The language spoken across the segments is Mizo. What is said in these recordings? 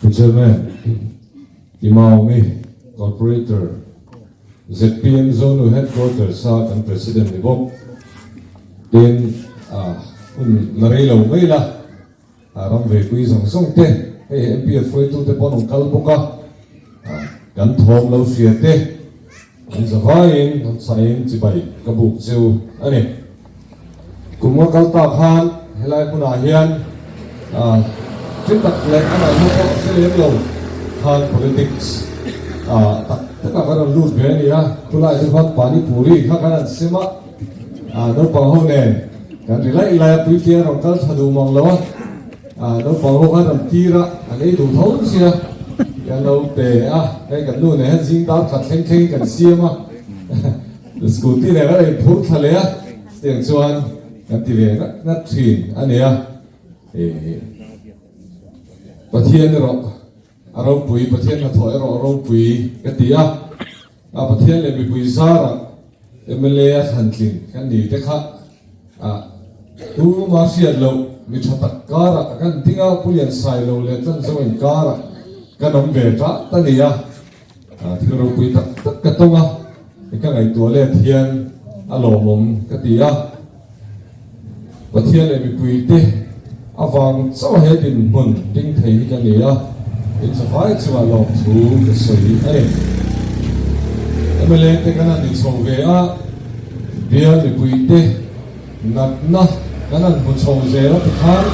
Pu Chairman, Pi Maumi, Corporator, zpm Zonu Headquarters a kan President ni bawk. Tin, hun la rei lo mai la, ram veipui zawng zawng te, hei MPF hruaitute pawh an awm kal bawk a, kan thawm lo hria te, An zavaiin an chhain chibai ka buk cheu a ni. Kum nga kal tak khan helai hmunah hian thi tak leh a ngaihna pawh a hre lem lo khan politics tak takah kan rawn lut ve a ni a. Khulaiah te khuan pani puri kha kan han sem a, naupang ho nen kan ri laih lai a, puitling a rawn kal tha duh mang lo a. Naupang ho khan an tir a, an ei duh tho sia, kan lo pe a, hei kan nu nen hian zing dar khat thleng thlengin kan siam a, scooty nen kan rawn phur thla leh a, chutiang chuan kan ti ve ngat ngat thin a nia. Pathian erawh a ropui, Pathian hnathawh erawh a ropui ka ti a, Pathian leh mipui zarah mla a thlan tling kan ni te kha Tuma hriat loh mi tha tak karah ka kan ding a, Pu Liansailo leh Tlanzo inkarah kan awm ve ṭah ta ni a, thil ropui tak tak ka tawng a, ka ngaihtuah let hian a lawmawm ka ti a. Pathian leh mipuite avang chauh he dinhmun ding thei hi ka ni a, inzavai chungah lawmthu ka sawi a ni. Mla te kan han inchho ve a, bial mipuite natna kan han hmu chho zel a tikhan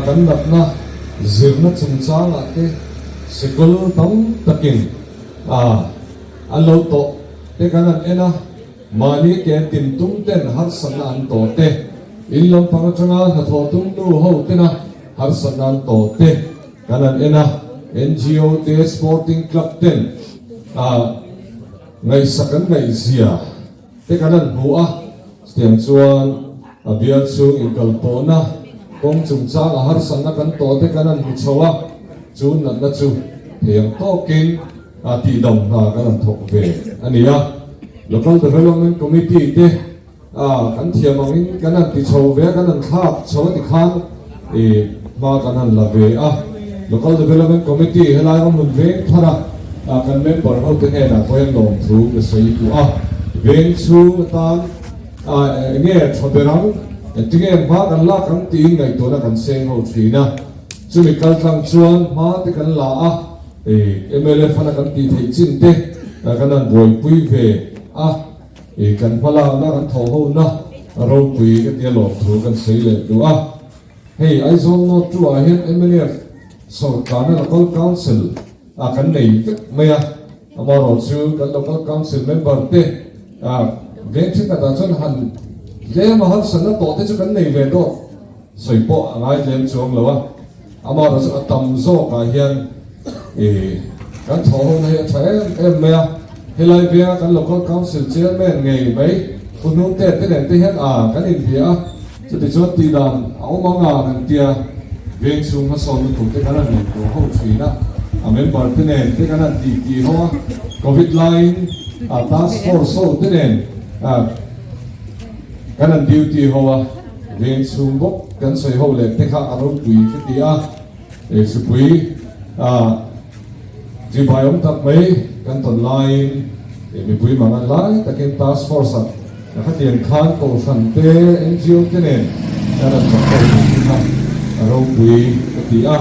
kan natna zirna chungchangah te sikul tam takin an lo tawh te kan han en a. Mahni ke tin tum ten harsatna an tawh te, in lampang atanga hnathawh tum nu ho tena harsatna an tawh te kan han en a, NGO te, sporting club ten ngaihsak an ngaihzia te kan han hmu a, chutiang chuan a bial chhung inkalpawhna kawng chungchang a harsatna kan tawh te kan han hmu chho a, chu natna chu thei ang tawkin a tihdam hna kan han thawk ve a ni a. Local Development Committee te kan thiam angin kan han ti chho ve a, kan han thlak chho a ti khan i hma kan han la ve a. Local Development Committee helai ram hun veng thar a kan member ho te hnenah pawh hian lawmthu ka sawi duh a. Veng chhung atan eng nge tha ber ang, engtinge hma kan lak ang tiin ngaihtuahna kan seng ho thin a. Chumi kaltlang chuan hma te kan la a. Mla fana kan tih theih chin te kan han buaipui ve a, kan hmalakna kan tho hona ropui ka tia lawmthu kan sawi leh duh a. Hei Aizawl North 2 ah hian mnf sawrkarna Local Council ah kan nei vek mai a, amaherawhchu kan Local Council member te veng thenkhatah chuan han tlem a harsatna tawh te chu kan nei ve dawt. Sawi pawh a ngai tlem chuang lo a, amaherawhchu a tam zawkah hian ih kan thawhhona hi a tha em em mai a, helai venga kan Local Council Chairman ngei mai Pu Hnungte te nen te hian a kan inbia a, chutichuan tihdan a awm ang a kan tia veng chhung hmasawnna tur te kan han ngaihtuah ho thin a, a member te nen te kan han tih tih ho a, Covid laiin a task force ho te nen kan han duty ho a. Veng chhung bawk kan sawi ho leh te kha a ropui ka ti a, hripui chibai awm tak mai kan tawn laiin mipui mang an lai takin task force ah khatiang khan kohhran te NGO te nen kan rawn thawk ho tih te kha a ropui ka ti a,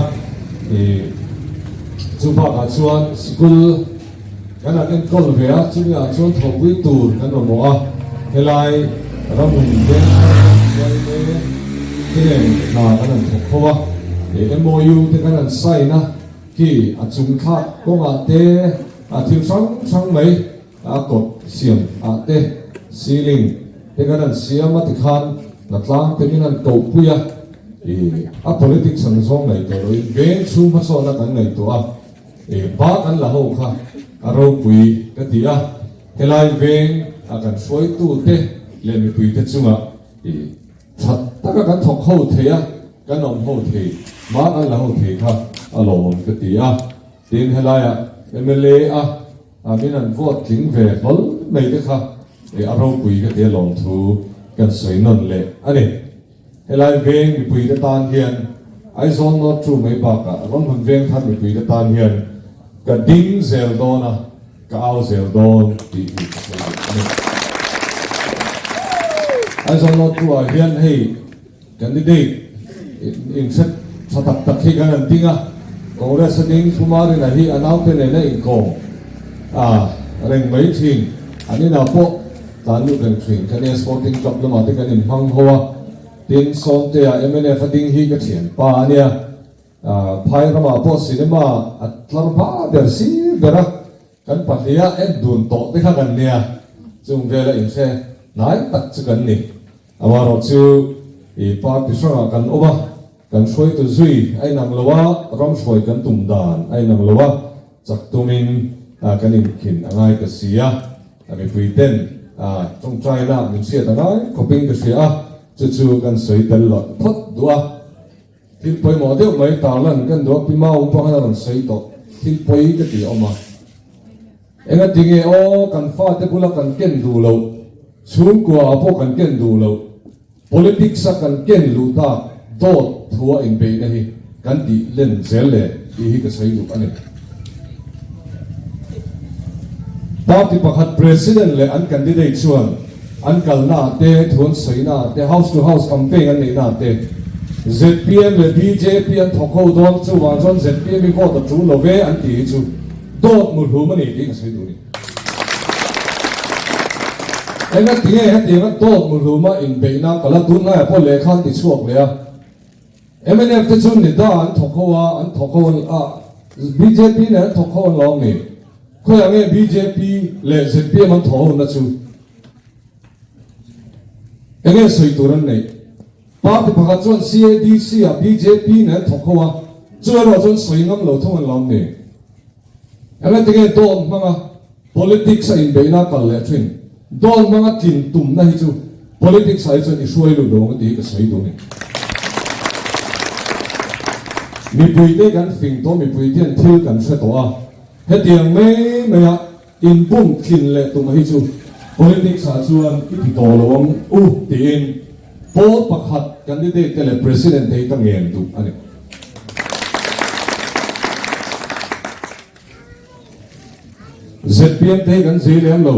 chu bakah chuan sikul Kan han enkawl ve a, chumi ah chuan thawhpui tur kan mamawh a, helai ramhun veng thar hruai te te nen hna kan han thawk ho a, he MOU te kan han sign a, khi a chung thlak kawngah te a thil hrang hrang mai a kawt siam ah te ceiling te kan han siam a tikhan hnatlang te min han kohpui a, ih a politics ang zawng ngaihtuah loin veng chhung hmasawnna kan ngaihtuah a. Ba kan la ho kha a ropui ka ti a, helai veng a kan hruaitu te leh mipui te chungah that taka kan thawk ho thei a, kan awm ho thei, ba kan la ho thei kha a lawmawm ka ti a. Tin, helaiah mla a min an vote tling ve hlawl mai te kha a ropui ka ti a lawmthu kan sawi nawn leh a ni. Helai veng mipuite tan hian Aizawl North Two mai bakah Ramhmun Vengthar mipuite tan hian ka ding zel dawn a, ka au zel dawn tih hi ka sawi duh a ni. Aizawl North Two ah hian hei candidate inhre tha tak tak hi kan han ding a, Congress a ding Pu Marina hi a naute nena inkawm a reng mai thin, an inah pawh tlan lut reng thin kan nia Sporting Club lamah te kan inhmang ho a. Tin, Sawmtea mnf a ding hi ka thianpa a nia. Phai ramah pawh cinema a tlar hma ber si ber a, kan pahniha en dun tawh te kha kan nia. Chung vela inhre hnai tak chu kan ni. Amaherawh chu i party hrangah kan awm a, kan hruaitu zui a inang lo a, ram hruai kan tum dan a inang lo a, chak tumin kan inkhin a ngai ta si a. A mipui ten tawngtaina min hriat a ngai khawpin ka hria a, chu chu kan sawi tel loh phawt duh a. Thil pawimawh deuh mai tarlan kan duh a, Pi Maung pawh khan a rawn sawi tawh, thil pawi ka ti a awm a. Engati nge aw kan fate bula kan ken duh loh, chhungkua ah pawh kan ken duh loh, Politics a kan ken luh tak dawt thua inbeihna hi kan tih len zel le tih hi ka sawi duh a ni. Party pakhat President leh an candidate chuan an kalna ah te, thu an sawina ah te, house to house campaign an neihna ah te zpm leh bjp an thawk ho dawn chuvang chuan zpm hi vote a tul lo ve an tih hi chu dawt muhlum a ni tih ka sawi duh a ni. Enga tinge hetianga dawt muhluma inbeihna ka la tun laiah pawh lehkha an ti chhuak leh a. Mnf te chu NIDA an thawk ho a, an thawk ho a, bjp nen an thawk ho an lo awm ni. Khawiah nge bjp leh zpm an thawh ho na chu? Enge sawi tur an neih? Party pakhat chuan CADC ah bjp nen an thawk ho a, chu erawh chuan sawi ngam lo thung an lo awm ni. Enga tinge dawn hmanga politics a inbeihna kal leh thin? Dawn hmanga tlin tumna hi chu politics ah hi chuan i hruai lut lo ang tih hi ka sawi duh a ni. Mipuite kan fing tawh, mipuite hian thil kan hre tawh a, hetiang mai maia inbum tlin leh tum hi chu politics ah chuan i ti tawh lo ang u tiin pawl pakhat candidate te leh president te hi ka ngen duh a ni. Zpm te hi kan zei lem lo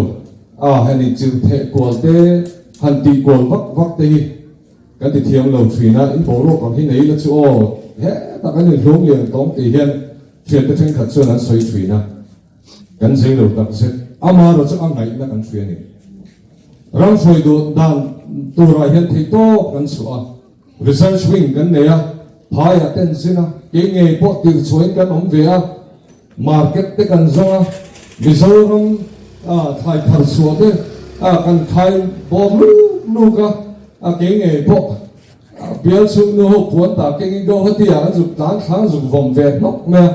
a, heni chil theh kual te han tih kual vak vak te hi kan ti thiam lo thin a, in boruak ang hi nei ila chu aw hetah kan inhlum lian tawng tih hian thiante thenkhat chuan an sawi thin a, kan zei lo tak zet. Amaherawh chu a ngaihna kan hria a ni. Ram hruai duh dan turah hian theihtawp kan chhuah a. Research wing kan nei a, phaiah te an zin a, kei ngei pawh tir chhuahin kan awm ve a, market te kan zawng a, Mizoram thlai thar chhuah te kan khai bawm luk luk a, a kei ngei pawh bial chhung nu ho puan tah kengin Guwahati ah an zuk tlan thlang zuk vawm ve hnawk mai a,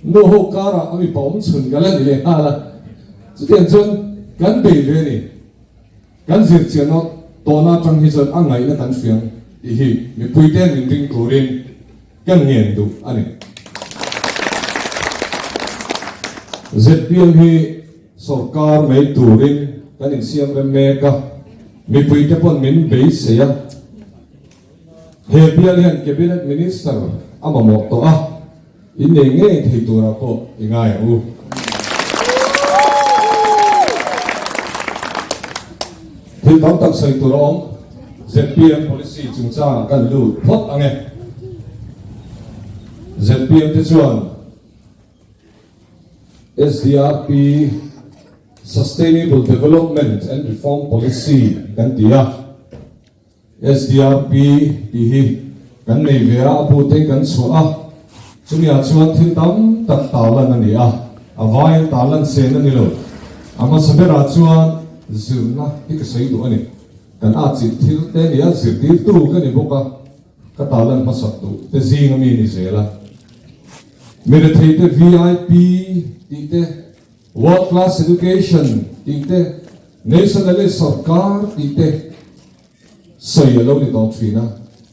nu ho karah a mipa awm chhun ka la ni leh nghal a, chutiang chuan kan bei ve a ni. Kan zirchianna tawhna atang hi chuan a ngaihna kan hriang tih hi mipuite min ring turin kan ngen duh a ni. Zpm hi sawrkar mai turin kan insiam rem mek a, mipuite pawn min beisei a. He bial hian Cabinet Minister a mamawh tawh a. In nei ngei thei turah pawh i ngai ang u. Thil tam tak sawi tur a awm. Zpm policy chungchangah kan lut phawt ang e. Zpm te chuan SDRP, Sustainable Development and Reform Policy, kan ti a. SDRP tih hi kan nei ve a, a bu te kan chhuah a, chumiah chuan thil tam tak tarlan a ni a, a vaiin tarlan sen a ni lo. A hmasa berah chuan zirna hi ka sawi duh a ni. Kan atchilh thil te a ni a, zirtirtu ka ni bawk a, ka tarlan hmasak duh te zing a mi ni zel a. Mi rethei te VIP tih te, World Class Education tih te, Nationalist Sawrkar tih te, Sawi a lo ni tawh thin a,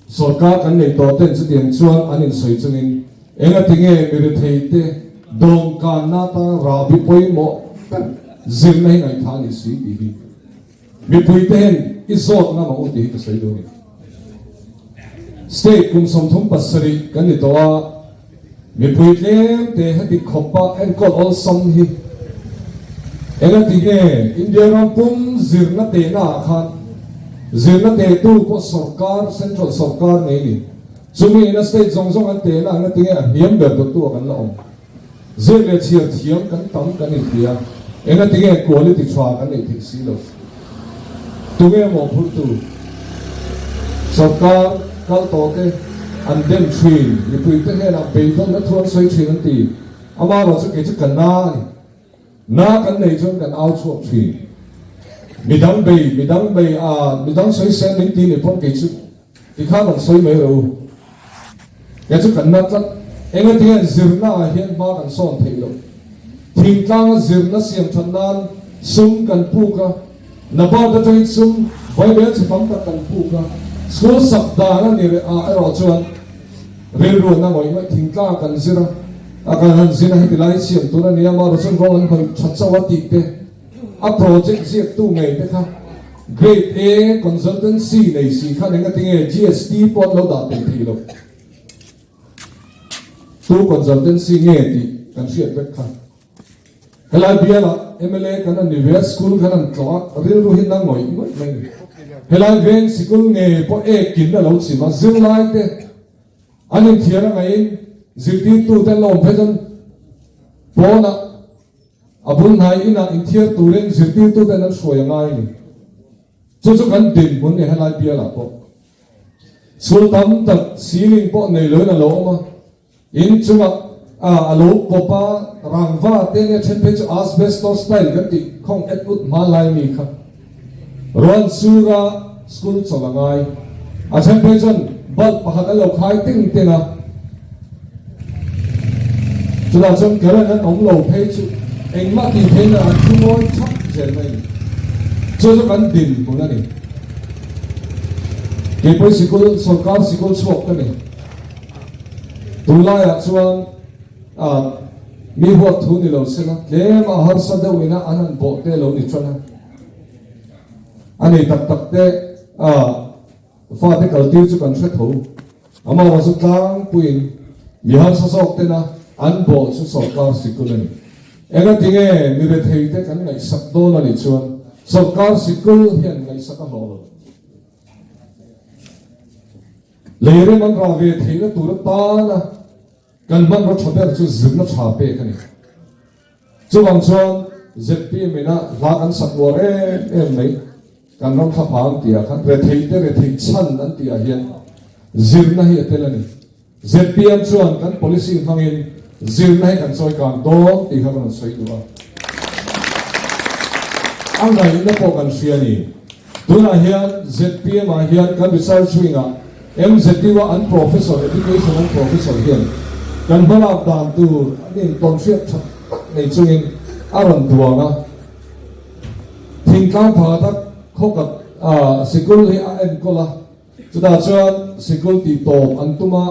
sawrkar kan nei tawh ten chutiang chuan an insawi chungin engati nge mi retheite dawmkanna atanga rahbi pawimawh ber zirna hi ngaihthah a ni si tih hi mipuite hian i zawt ngam ang u tih hi ka sawi duh a ni. State kum 37 kan ni tawh a, mipui tlem te heti khawpa enkawl awlsam hi engati nge India ram pum zirna tehna ah khan zirna tehtu pawh sawrkar, central sawrkar ngei ni. Chumi ina state zawng zawng an tehna engati nge a hniam ber dawttu ah kan la awm. Ziak leh chhiar thiam kan tam kan inti a, engati nge quality tha kan neih theih si lo? Tunge mawhphurtu? Sawrkar kal tawh te an dem thin, mipuite hnenah beidawnna thu an sawi thin an ti. Amaherawh chu kei chu ka na a ni. Na kan nei chuan kan au chhuak thin. Midang bei, midang bei a, midang sawi sen min ti ni pawn kei chu tikhan rawn sawi mai rawh u. Kei chu kan na tlat. Engatinge zirna ah hian hma kan sawn theih loh. Thingtlanga zirna siam that nan sum kan puk a, NABARD atangin sum vaibel chi tam tak kan puk a, school sak dan a ni reh ah erawh chuan rilru na ngawih ngawih thingtlanga kan zir a, a kan han zin a heti lai siam tur a ni a, amaherawhchu chuan rawng an hnawih tha chauh a tih te, a project ziaktu ngei te kha Grade A consultancy nei si khan engatinge GST pawh an lo dah tel thei lo. Tu consultancy nge tih kan hriat vek kha. Helai bialah mla kan han ni ve a, school kan han tlawh a, rilru hi na ngawih ngawih mai a ni. Helai veng sikul nge pawh ekin a lo chim a, zirlai te an inthiar a ngaihin zirtirtu te an lo awm phei chuan pawnah a bul hnai inah inthiar turin zirtirtu ten an hruai a ngai a ni. Chu chu kan dinhmun ni helai bialah pawh. School tam tak ceiling pawh nei loin a lo awm a, in chungah a lo pawp a, rangva te nia then phei chu asbestos style kan tih khawng et ut hma lai mi kha rawn sur a, school chawlh a ngai. A then phei chuan bulb pakhat an lo khai teng teng a, chutah chuan current an awm lo phei chu engmah tih theihna an thu ngawi thap zel mai a ni. Chu chu kan dinhmun a ni. Keipawh sikul, sawrkar sikul chhuak ka ni. Tunlaiah chuan ah mi huat thu ni lo sela, tlem a harsa deuh ina an han bawh te lo ni tan a. A nei tak tak te ah fate kaltir chu kan hre tho. Amaherawh chu tlangpuiin mi harsa zawk tena an bawh chu sawrkar sikul a ni. Engatinge mi rethei te kan ngaihsak dawn a nih chuan sawrkar sikul hian ngaihsak a hlawh lo. Lei rem an rah ve theihna tur atana kan hmanraw tha ber chu zirna tha pek a ni. Chuvang chuan zpm ina hla kan sak uar em em mai, kan ram thla phang tih ah khan rethei te rethei chhan an tih ah hian zirna hi a tel a ni. Zpm chuan kan policy hmangin zirna hi kan chawi kang dawn tih kha ka rawn sawi duh a. A ngaihna pawh kan hria a ni. Tunah hian zpm ah hian kan research wing ah MZU a an professor, education an professor hian kan hmalak dan tur an intawn hriat tha tak nei chungin a rawn duang a. Thingtlang pha tak khawkat sikul hi a enkawl a, chutah chuan sikul tih tawp an tum a,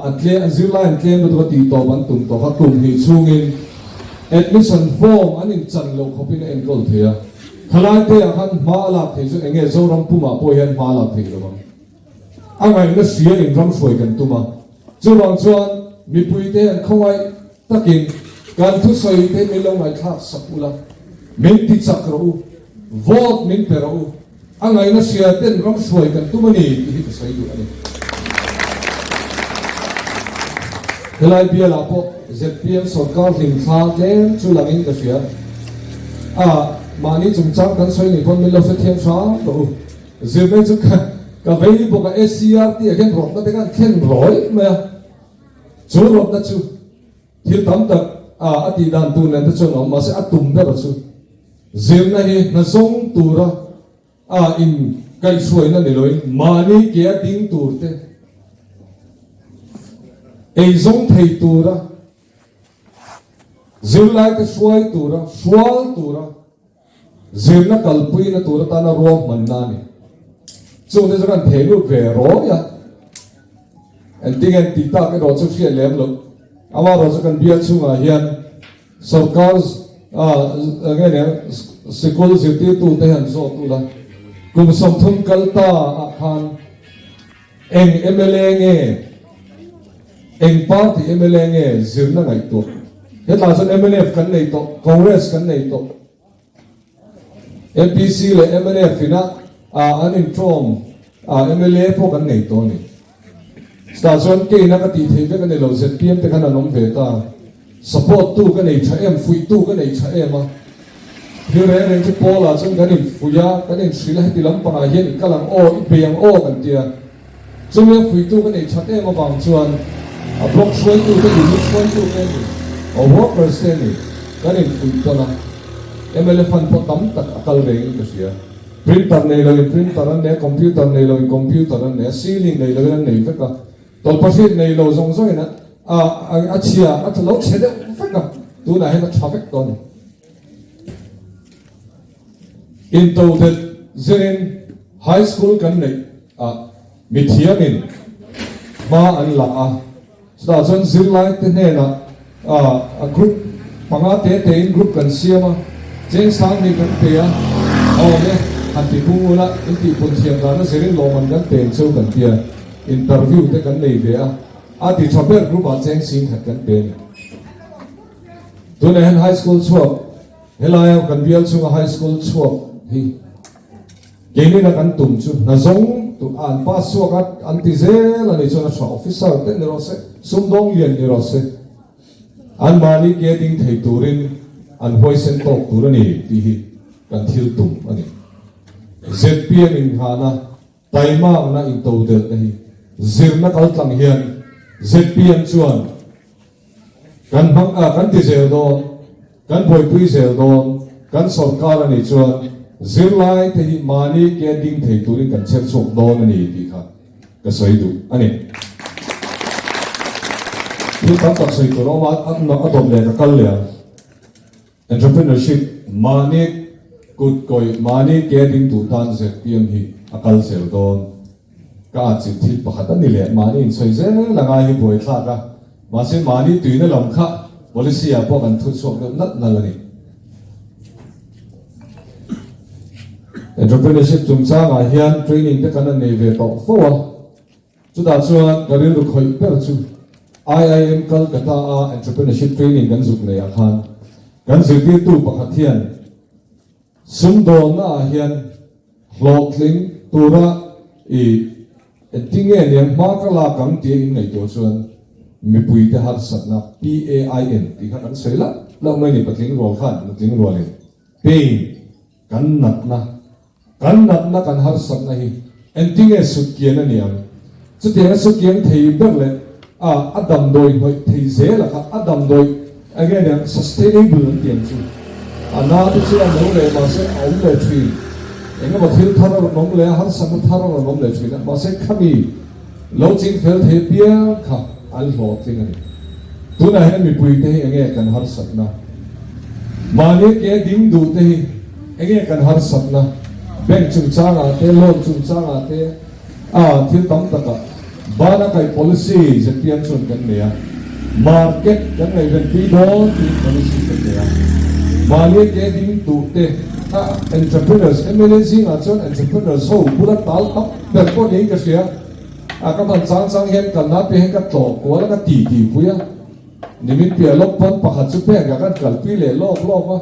a tle an zirlai an tlem lutuk a tih tawp an tum tawh kha kum hnih chhungin admission form an inchan loh khawpin a enkawl thei a. Khalaite ah khan hma a lak theih chu enge Zoram pumah pawh hian hma a lak theih lo ang. A ngaihna hria in ram hruai kan tum a, chuvang chuan mipuite an khawngaih takin kan thusawi te min lo ngaihthlak sak ula, min ti chak rawh u, vote min pe rawh u, a ngaihna hria ten ram hruai kan tum a ni tih hi ka sawi duh a ni. Helai bialah pawh zpm sawrkar hlimthla tlem chu langin ka hria a, mahni chungchang kan sawi ni pawn min lo hrethiam hram rawh u. Zirlai chu ka ka vei bawk a, SCERT ah hian rawtna te khan thlen rawih mai a, chu rawtna chu thil tam tak a a tih dan tur nen te chuan a awm, mahse a tum ber chu zirna hi hna zawng tura a in kaihhruaina ni loin mahni ke a ding tur te, ei zawng thei tura zirlai te hruai tura hrual tura Zirna kalpuina tur atana ruahmanna a ni. Chungte chu kan thei lut ve rawi a, engtin nge tih tak erawh chu hriat lem loh. Amaherawh chu kan bial chhungah hian sawrkar nge nia sikul zirtirtute hian zawt ula, kum 30 kal ta ah khan. Eng mla nge, eng party mla nge zirna ngaihtuah? Hetah chuan mnf kan nei tawh, Congress kan nei tawh. MPC leh mnf ina an intawm mla pawh kan nei tawh a ni. Chutah chuan keina ka tih theih vek a ni lo, zpm te khan an awm ve ta. Support tu ka nei tha em, fuih tu ka nei tha em a. Thil reng reng chu Paul-a chuan kan infuih a, kan inhrilh a, heti lampangah hian i kal ang aw, i bei ang aw kan ti a. Chumi a fuihtu ka neih that em avang chuan a block hruaitu te, unit hruaitu te a ni, a workers te a ni, kan infuih tawn a. Mla fund pawh tam tak a kal rengin ka hria. Printer nei loin printer an nei a, computer nei loin computer an nei a, ceiling nei loin an nei vek a, tawlhpahrit nei lo zawng zawngin a a chhia, a lo chhe deuh vek a, tunah hian a tha vek tawh a ni. Intodelh zirin high school kan neih ah mithiamin hma an la a, chutah chuan zirlai te hnenah a group panga te tein group kan siam a, cheng sang hnih kan pe a, a awm e, han ti pung ula, in tihpun thiam dana zirin lawmman kan pe ang cheu kan ti a, interview te kan nei ve a, a ti tha ber group ah cheng sing khat kan pe a ni. Tunah hian high school chhuak, helaia kan bial chhunga high school chhuak hi Keimina kan tum chu hna zawng tu an pass chhuak a, an ti zel a nih chuan a tha officer te ni rawh se, sumdawng lian ni rawh se, an mahni ke ding thei turin an huaisen tawk tur a ni tih hi kan thil tum a ni. Zpm inghahna, taimakna intodelhna hi zirna kaltlang hian zpm chuan Kan hmang a, kan ti zel dawn, kan buaipui zel dawn, kan sawrkar a nih chuan zirlai te hi mahni ke ding thei turin kan chher chhuak dawn a ni tih kha ka sawi duh a ni. Thil tam tak sawi tur a awm a, a dawt leh ka kal leh ang. Entrepreneurship, mahni kut kawih, mahni ke ding tur tan zpm hi a kal zel dawn. Ka atchilh thil pakhat a ni leh, mahni insawi zel a ngai hi buaithlak a, mahse mahni tuina lam kha policy ah pawh kan thu chhuak deuh nalh nalh a ni. Entrepreneurship chungchangah hian training te kan han nei ve tawh fo a. Chutah chuan ka rilru khawih ber chu IIM Calcutta-a Entrepreneurship Training kan zuk neihah khan kan zirtirtu pakhat hian sumdawnnaah hian hlawhtling tura i engtin nge niang hma ka lak ang tia inngaihtuah chuan mipuite harsatna PAIN tih kha kan sawi lauh lauh mai ni patling rual khan nutling rualin pain kan natna Kan natna kan harsatna hi engtinge sutkian a ni ang? Chutianga sutkiang thei ber leh a a damdawi hnawih thei zel a kha a damdawi enge ni ang sustainable an ti ang chu. A na te chu a no leh mahse a awm leh thin. Engemaw thil thar a rawn awm leh a, harsatna thar a rawn awm leh thin a, mahse khami lo ching fel thei apiang kha an hlawhtling a ni. Tunah hian mipui te hi enge kan harsatna? Mahni ke ding duh te hi enge kan harsatna? Bank chungchangah te, loan chungchangah te, a thil tam takah bana kaih policy zpm chuan kan nei a, market kan ngaihvenpui dawn tiin policy kan nei a. Mahni ke ding duh te, a entrepreneurs, mla zingah chuan entrepreneurs ho bula tal tam ber pawh niin ka hria. A ka hman chang chang hian kalna piah hian ka tlawh kual a, ka ti ti pui a. Nimin piah lawk pawn pakhat chu bank ah kan kalpui leh lawk lawk a.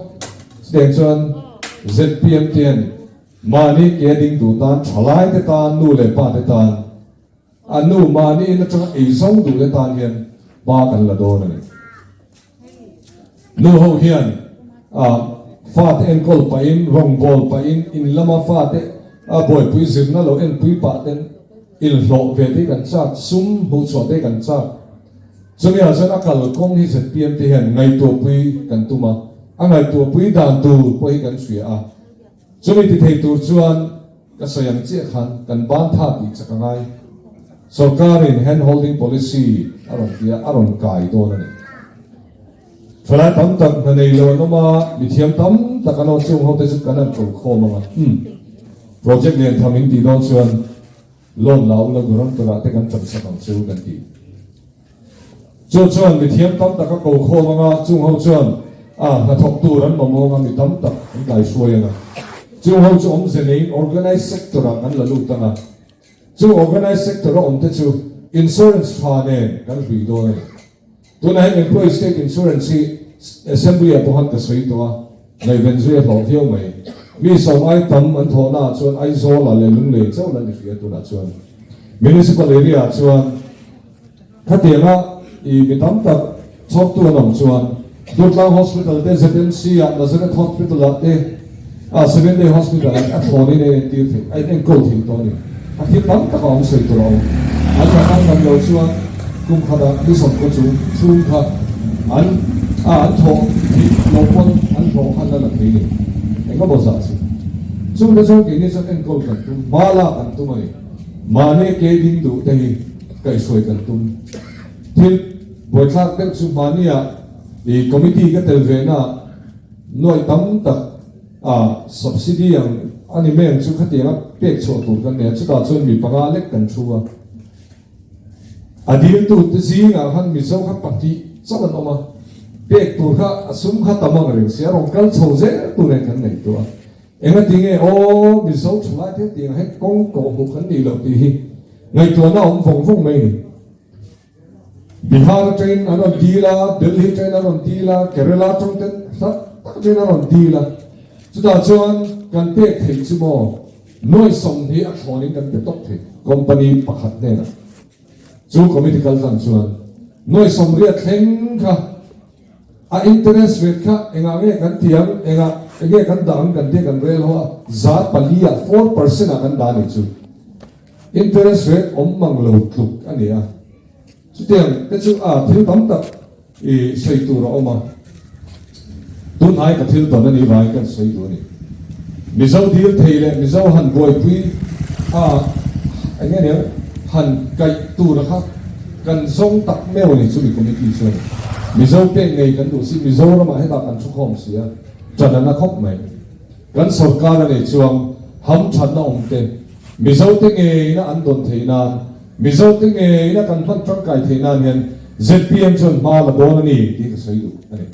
Chutiang chuan zpm te hian mahni ke ding duh tan, thalai te tan, nu leh pa te tan, a nu mahni in atanga ei zawng duh te tan hian ba kan la dawn a ni. Nu ho hian fate enkawl pahin, rawngbâwl pahin, in lama fate buaipui zirna lo enpui pah ten inhlawh ve te hi kan châk, sum hmuhchhuah te hi kan châk. Chumi ah chuan a kalkawng hi zpm te hian ngaihtuahpui kan tum a, a ngaihtuahpui dan tur pawh hi kan hria a. Chumi ti thei tur chuan ka sawi ang chiah khan kan ban tha tih chak a ngai. Sorkarin hand holding policy a rawn ti a, a rawn kai dawn a ni. Thalai tam tak hna nei lo an awm a, mithiam tam tak an awm chung ho te chu kan han kalkhawm ang a. Umm. Project lian tham in tih dawn chuan loan la ula guram turah te kan ṭansak ang chu kan ti. Chu chuan mithiam tam tak a ko khawm ang a, chung ho chuan a hnathawk tur an mamawng a, mi tam tak an kaihruai ang a. Chung ho chu awmze neiin organised sector ah kan la lut ang a. Chu organised sector a awm te chu insurance tha nen kan hlui dawn a ni. Tunah hian Employee State Insurance hi Assembly ah pawh khan ka sawi tawh a, ngaihven zui a hlawh viau mai. Mi sawm ai tam an thawhna ah chuan Aizawl ah leh Lunglei chauh la ni hria tunah chuan. Municipal area ah chuan Khatianga i mi tam tak chhawktu an awm chuan Durtlang Hospital te, ZMC ah, Nazareth Hospital ah te, ah Seven Day Hospital ah a thlawnin a inentir thei, a inenkawl thei tawh a ni. A thil tam tak a awm sawi tur a awm. An la hmang ngam lo chuan kum khatah ni sawmkaw chung chhung kha an a an thawh theih lo pawn an hlawh khan la la thei ni. Engemaw zah chu. Chungte chuan keini chuan enkawl kan tum, hma lak an tum a ni. Mahni ke ding duh te hi kaihhruai kan tum. Thil buaithlak deuh chu mahnia i committee ka tel ve na nuaih tam tak a subsidy ang a ni mai ang chu khatianga pek chhuah tur kan nei a, chutah chuan mi panga lek kan thu a. A diltu te zingah khan Mizo kha pahnih chauh an awm a, pek tur kha a sum kha tam ang reng si a, rawn kal chho zel tur nen kan ngaihtuah a. Engati nge aw Mizo thalai te tiang hek kawng tawh hmuh kan nih loh tih hi ngaihtuahna awm vawng vawng mai ni. Bihar atangin an rawn dil a, Delhi atangin an rawn dil a, Kerala atang ten hlat tak atangin an rawn dil a. Chutah chuan kan pek theih chu maw nuai 20 a thlawnin kan pe tawp thei company pakhat hnenah. Chu committee kal tlang chuan nuai 80 thleng kha A interest rate kha engah nge kan ti ang, engah enge kan dah ang kan tia kan rel ho a, 4% ah, 4% ah kan dah a nih chu. Interest rate awm mang lo tluk a ni a. Chutiang te chu a thil tam tak i sawi tur a awm a. Tunhnai ka thil tawn a nih vangin kan sawi duh a ni. Mizo dil thei leh Mizo han buaipui a eng nge niang han kaih tur kha kan zawng tak meuh a ni chumi committee chuan Mizo pek ngei kan duh si Mizoramah hetah kan thu khawm si a ṭan a na khawp mai. Kan sorkar a nei chuang hamṭhatna awm te Mizo te ngeina an dawn theih nan Mizo te ngeina kan hman ṭangkai theih nan hian zpm chuan hma la dawn a ni tih ka sawi duh a ni.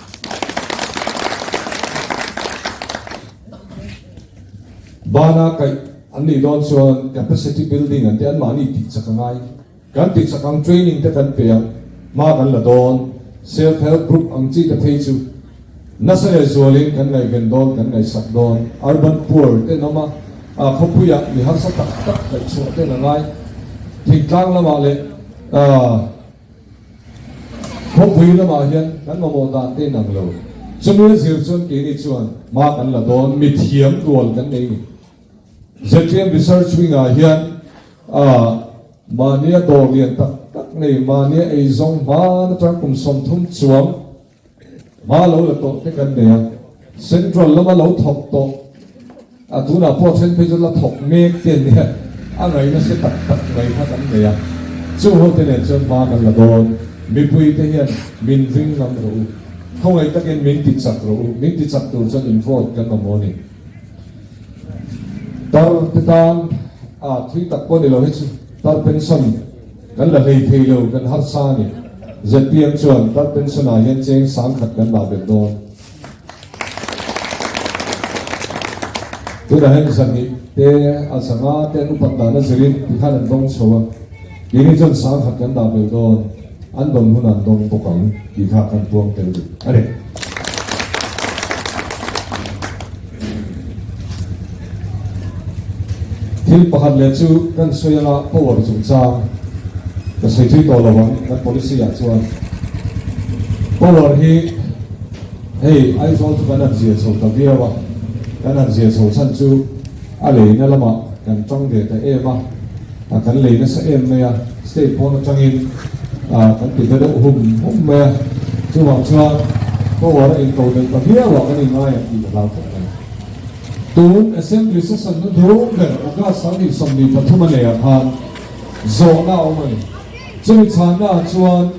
Bana kaih an nih dawn chuan capacity building an tih anmahni tih chak a ngai. Kan tih chak ang training te kan pe ang, hma kan la dawn. Self help group ang chi te phei chu nasa leh zualin kan ngaihven dawn, kan ngaihsak dawn. Urban poor te an awm a, a khawpuiah mi harsa tak tak kaihchhuah te an a ngai. Thingtlang lamah leh Khawpui lamah hian kan mamawh dan te inang lo. Chumi a zir chuan keini chuan hma kan la dawn, mithiam rual kan nei ni. Zpm Research Wing-ah hian mahnia dawr lian tak tak nei, mahnia eizawng hman atang kum 30 chuang Hma lo la tawh te kan nei a, Central lama lo thawk tawh a tunah pawh then phei chu la thawk mek te an nia, a ngaihna hre tak tak mai kha kan nei a, chung ho te nen chuan hma kan la dawn, mipui te hian min ring ngam rawh u, khawngaih takin min ti chak rawh u, min ti chak tur chuan in vote kan mamawh a ni. Tar te tan a thui tak pawh ni lo hi chu tar pension Kan la hlei thei lo, kan harsa a ni. Zpm chuan tar pension ah hian cheng 10,000 kan dah belh dawn. Tunah hian 200 te a 500 te an upat dan a zirin tikhan an dawng chho a, keini chuan 10,000 kan dah belh dawn, an dawn hun an dawng bawk ang tih kha kan puang tel duh a ni. Thil pakhat leh chu kan sawi anga power chungchang ka sawi thui tawh lo ang kan policy ah chuan power hi hei Aizawl chu kan han zia chho ta viau a, kan han zia chho chhan chu a leina lamah kan tang ve ta em a, a kan lei nasa em mai a, state pawn atangin kan ti ta deuh hum hum mai a, chuvang chuan power a intodelh ta viau ah kan inngai ang tih ka hlau khawp mai. Tun Assembly Session na hnung ber August 2023 a neihah khan zawhna a awm a ni. Chumi chhannaah chuan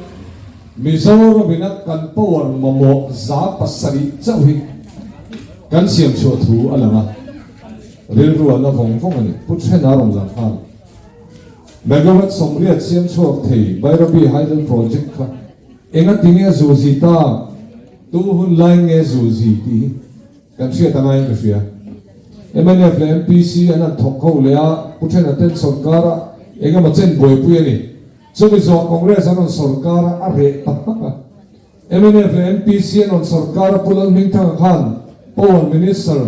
Mizoram ina kan power mamawh 7% chauh hi kan siam chhuah thu a lang a, rilru a na vawng vawng a ni. Pu Thena rawn lang nghal. Megawatt 80 siam chhuak thei Bairabi Hydel Project kha engatinge zuzi ta, tu hun lai nge zuzi tih hi Kan hriat a ngaiin ka hria. Mnf leh MPC an han thawk ho leh a, Pu Thena ten sawrkara. Eng emaw chen buaipui a ni. Chumi zawh Congress an rawn sawrkar a, a reh ta hmak a. Mnf leh MPC an rawn sawrkar a, Pu Lalhmingthanga khan Power Minister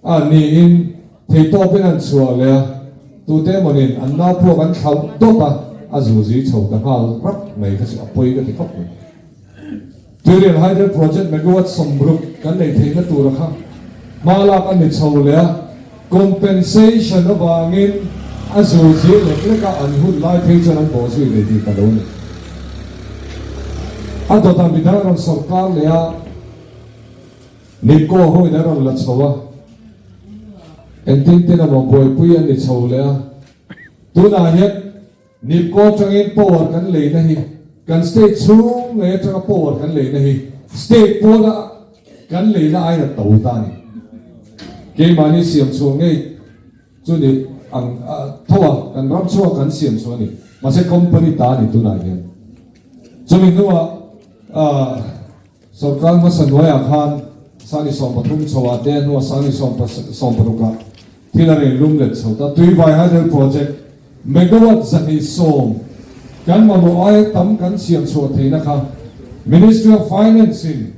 a niin theihtawpin an chhuah leh a, tute emawnin an naupuak an thlauh dawt a, a zuzi chho ta nghal rap mai kha chu a pawi ka ti khawp mai. Tuirial Hydel Project megawatt 60 kan neih theihna tura kha hma lak a ni chho leh a, compensation avangin a zuzi lek lek a an hun lai phei chuan an bawh zui ve tih ka lo ni. A dawtah midang a rawn sawrkar leh a, Nipco hoin a rawn la chho a, engtin tin emaw buaipui a ni chho leh a, tunah hian Nipco atangin power kan leina hi kan state chhung ngei atanga power kan leina hi state pawna kan leina aiin a to ta a ni. Keimahni siam chhuah ngei chu ni ang tho a, kan ram chhuak kan siam chhuah a ni. Mahse company ta a ni tunah hian. Chumi hnuah Sorkar hmasa hnuaiah khan Sani 13 chhoah te hnuah Sani 16 ah thil a rawn lum let chho ta. Tuivai Hydel Project megawatt 210 kan mamawh aia tam kan siam chhuah theihna kha Ministry of Finance in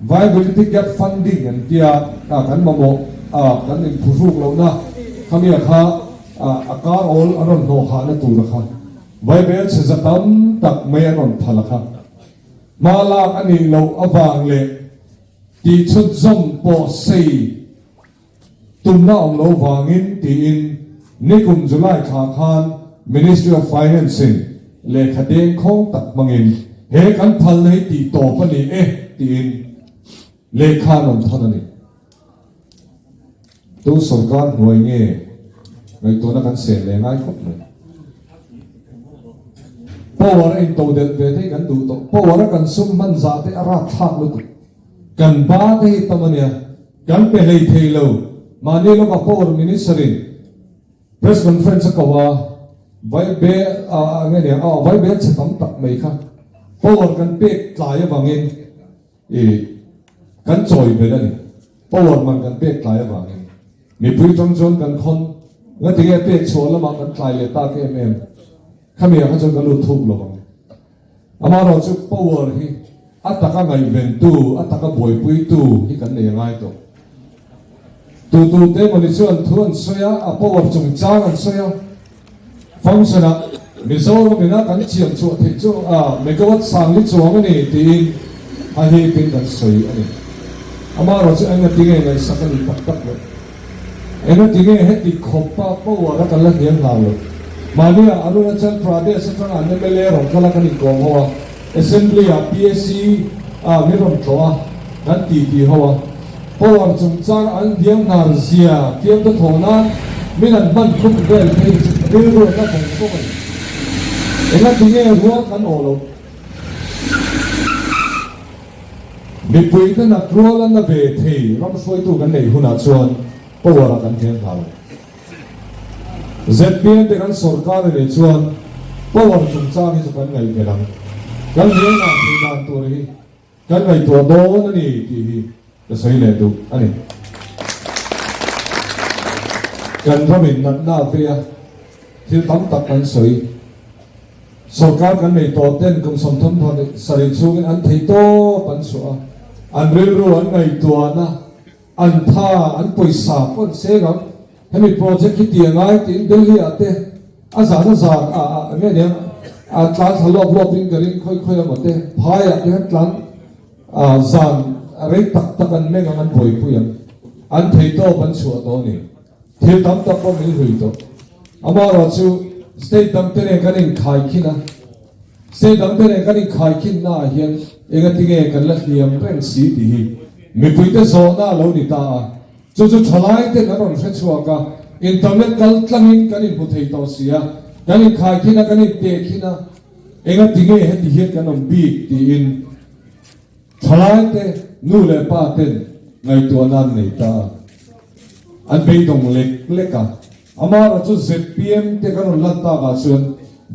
Viability Gap Funding an tia a kan mamawh a kan inphuhruk lohna khamiah kha a kar awl an rawn hnawh hahna tura kha vaibel chhe za tam tak mai an rawn phal a kha. Hma lak a nih loh avang leh tihchhut zawm pawh sei tumna awm lo vangin tiin nikum July thla khan Ministry of Finance in lehkha deng khawng tak hmangin he kan phalna hi tih tawp a ni e tiin lehkha an rawn thawn a ni. Tu sorkar hnuai nge ngaihtuahna kan sel leh ngai khawp mai. Power a into delh ve te hi kan duh tawh. Power a kan sum hman zah te a rat thlak lutuk. Kan ba te hi tam a nia. Kan pe hlei thei lo. Mahni lawka power minister in press conference a ko a, vai be a nge nia a vai bel chhe tam tak mai kha power kan pek tlai avangin I kan chawi belh a ni. Power man kan pek tlai avangin mipui tang chuan kan khawn ngatinge pek chhuah lamah kan tlai leh tak em em. Khami ah kha chuan ka lut thuk lo ang. Amaherawhchu power hi a taka ngaihventu, a taka buaipuitu hi kan nei a ngai tawh. Tu tu te mawni chuan thu an sawi a, a power chungchang an sawi a. Function ah Mizoram ina kan chiam chhuah theih chu a megawatt sangli chuang a ni tiin a hipin kan sawi a ni. Amaherawh chu eng ati nge ngaihsak a nih tak tak loh. Eng ati nge heti khawpa power a kan la hniam hlau loh. Mahnia Arunachal Pradesh atanga an mla rawn kal a kan inkawm ho a. Assembly ah PAC ah min rawn tlawh a, kan ti ti ho a. Power chungchang an diam hnar zia fiamte thawh nan min an hman khum vel phei chu rilru a na vawng vawng a ni. Engati nge rual kan awh loh? Mipui te nat rual a na ve thei ram hruaitu kan neih hunah chuan power ah kan hniam hna lo. Zpm te kan sawrkar a nih chuan power chungchang hi chu kan ngaihven ang. Kan hmelma thei dan tur hi kan ngaihtuah dawn a ni tih hi ka sawi leh duh a ni. Kan ramin natna a vei a, thil tam tak kan sawi. Sawrkar kan nei tawh ten kum 37 chhungin an thei tawp an chhuah a, an rilru an ngaihtuahna, An tha, an pawisa pawh an seng ang. Hemi project hi ti a ngai tiin Delhi ah te a zan a zan a a nge nia a tlan thla lawp lawp in ka ring khawi khawi emaw te phai ah te hian tlan a zan rei tak tak an meng ang an buaipui ang. An theihtawp an chhuah tawh a ni. Thil tam tak pawh min hlui tawh. Amaherawhchu state dang te nen kan inkhaikhin a. State dang te nen kan inkhaikhinna ah hian engatinge kan la hliam reng si tih hi mipuite zawhna a lo ni ta a. Chu chu thalai ten an rawn hre chhuak a, internet kal tlangin kan inhmu thei tawh si a, kan inkhaikhin a, kan intehkhin a, engatinge heti hian kan awm bik tiin thalai te nu leh pa ten ngaihtuahna an nei ta a, an beidawng lek lek a. Amaherawh chu zpm te kan rawn lan takah chuan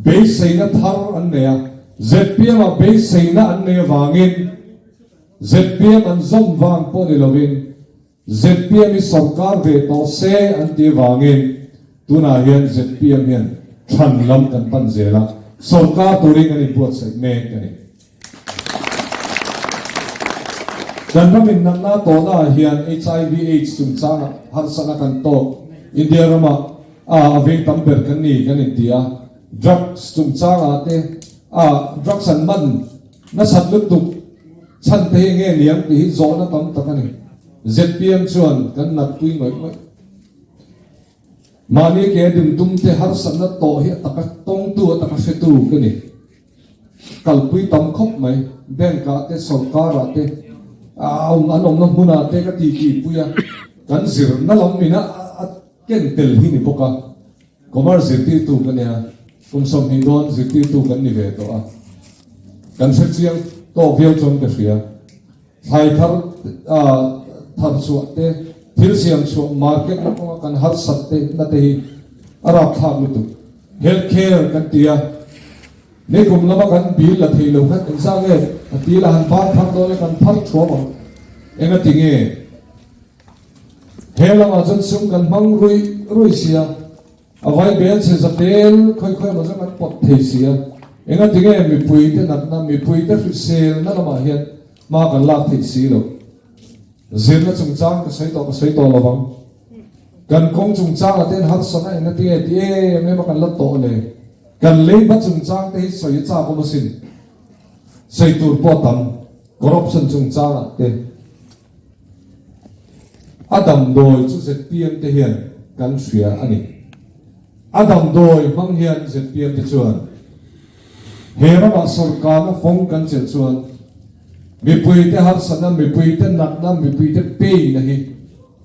beiseina thar an nei a, zpm ah beiseina an nei avangin zpm an zawm vang pawh ni lovin zpm hi sawrkar ve tawh se an tih avangin tunah hian zpm hian. Thlan lam kan pan zel a, sawrkar turin kan inbuatsaih mek a ni. Kan ramin natna tawhnaah hian hiv aids chungchangah harsatna kan tawk. India ramah a veng tam ber kan ni kan inti a, drugs chungchangah te a drugs an man nasat lutuk chhan te hi nge niang tih hi zawhna tam tak a ni. Zpm chuan kan natpui ngawih ngawih. Mahni ke ding tum te harsatna tawh hi a taka tawngtu a taka hretu ka ni. Kalpui tam khawp mai, bank ah te sorkar ah te a awm an awmna hmun ah te ka ti ti pui a, kan zirna lam in a ken tel hi ni bawk a, commerce zirtirtu ka nia, kum 20 dawn zirtirtu kan ni ve tawh a, kan hrechiang tawk viau chuan ka hria. Thlai thar thar chhuah te, thil siam chhuah market na kawnga kan harsat te na te hi a rapthlak lutuk. Health care kan ti a, nikum lama kan bill la thei lo khan engzah nge a ti la han ban phar dawn e kan phar thuam ang. Enga ti nge? He lamah chuan sum kan hmang ruih ruih sia. A vai bel chhe za tel khawi khawi emaw zawng an pawt thei si a, engati nge mipuite natna, mipuite hriselna lamah hian hma kan lak theih si lo. Zirna chungchang ka sawi tawh ka sawi tawh lovang. Kan kawng chungchangah te hian harsatna engati nge ti em em a kan la tawh le. Kan leiba chungchang te hi sawi a chak awm asin. Sawi tur pawh a tam. Corruption chungchangah te. A damdawi chu zpm te hian kan hria a ni. A damdawi hmang hian zpm te chuan he ramah sawrkarna fawng kan chelh chuan mipuite harsatna, mipuite natna, mipuite pain-na hi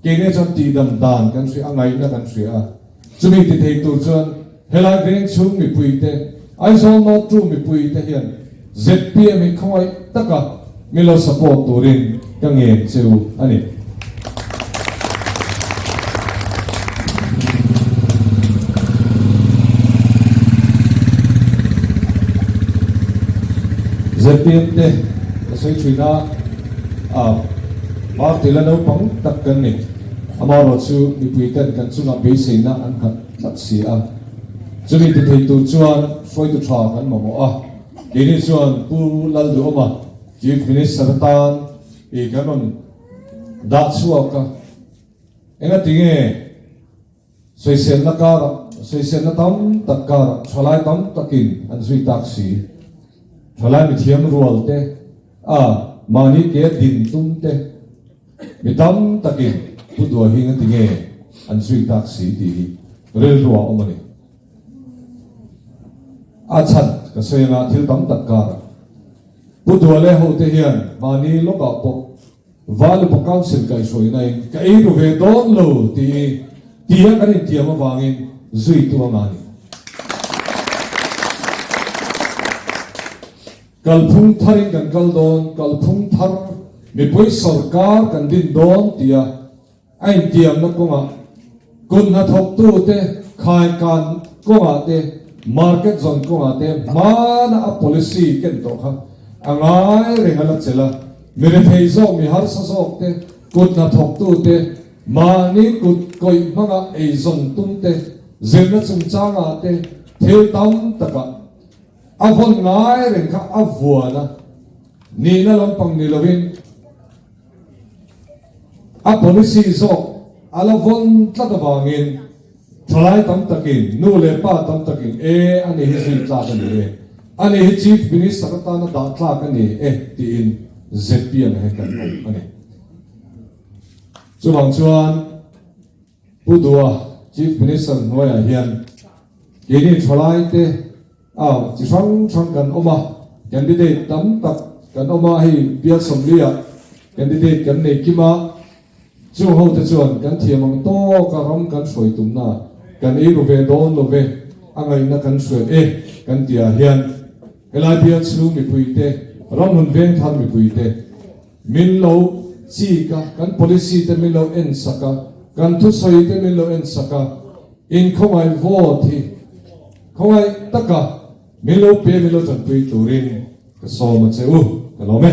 keini chuan tihdam dan kan hria a, ngaihna kan hria a. Chumi ti thei tur chuan helai veng chhung mipuite, Aizawl North tu mipuite hian zpm hi khawngaih taka min lo support turin ka ngen che u a ni. Zpm te ka sawi thin a, party la naupang tak kan ni. Amaherawh chu mipui ten kan chungah beiseina an nghat tlat si a. Chumi ti thei tur chuan hruaitu tha kan mamawh a. Keini chuan Pu Lalduhawma Chief Minister atan i kan rawn dah chhuak a. Engati nge sawiselna karah, sawiselna tam tak karah thalai tam takin an zui tak si. Thalai mithiam rual te, a mahni ke din tum te, Mi tam takin Pu Duahinga ti nge an zui tak si tih hi rilru ah awm a ni. A chhan ka sawi anga thil tam tak karah Pu Dua leh hote hian mahni lawkah pawh Valupa Council kaihhruaina in ka ei ru ve dawn lo tih hi tia kan intiam avangin zuitu anga ni. Kalphung tharin kan kal dawn, kalphung thar mipui sawrkar kan din dawn tia a intiamna kawngah kut hnathawktute khaikan kawngah te, market zawn kawngah te hmana a policy ken tawh kha a ngai reng a la chelh a, mi rethei zawk, mi harsa zawk te, kut hnathawktute, mahni kut kawih hmanga eizawn tum te, zirna chungchangah te thil tam takah A vawn ngai reng kha a vuan a, nihna lampang ni lovin a policy zawk a la vawn tlat avangin thalai tam takin, nu leh pa tam takin e a ni hi zui tlak a ni e, a ni hi Chief Minister atana dah tlak a ni e tiin zpm he kan awm a ni. Chuvang chuan Pu Dua, Chief Minister hnuaiah hian keini thalaite a chi hrang hrang kan awm a, candidate tam tak kan awm a, hei bial 40 ah candidate kan nei kim a, chung ho te chuan kan thiam ang tawk a ram kan hruai tumna kan ei ru ve dawn lo ve, a ngaihna kan hruai e kan tih ah hian helai bial chhung mipuite, ramhun vengthar mipuite, Min lo chik a, kan policy te min lo en sak a, kan thusawi te min lo en sak a, in khawngaih vote hi khawngaih taka min lo pe min lo tanpui turin ka sawm a che u, ka lawm e.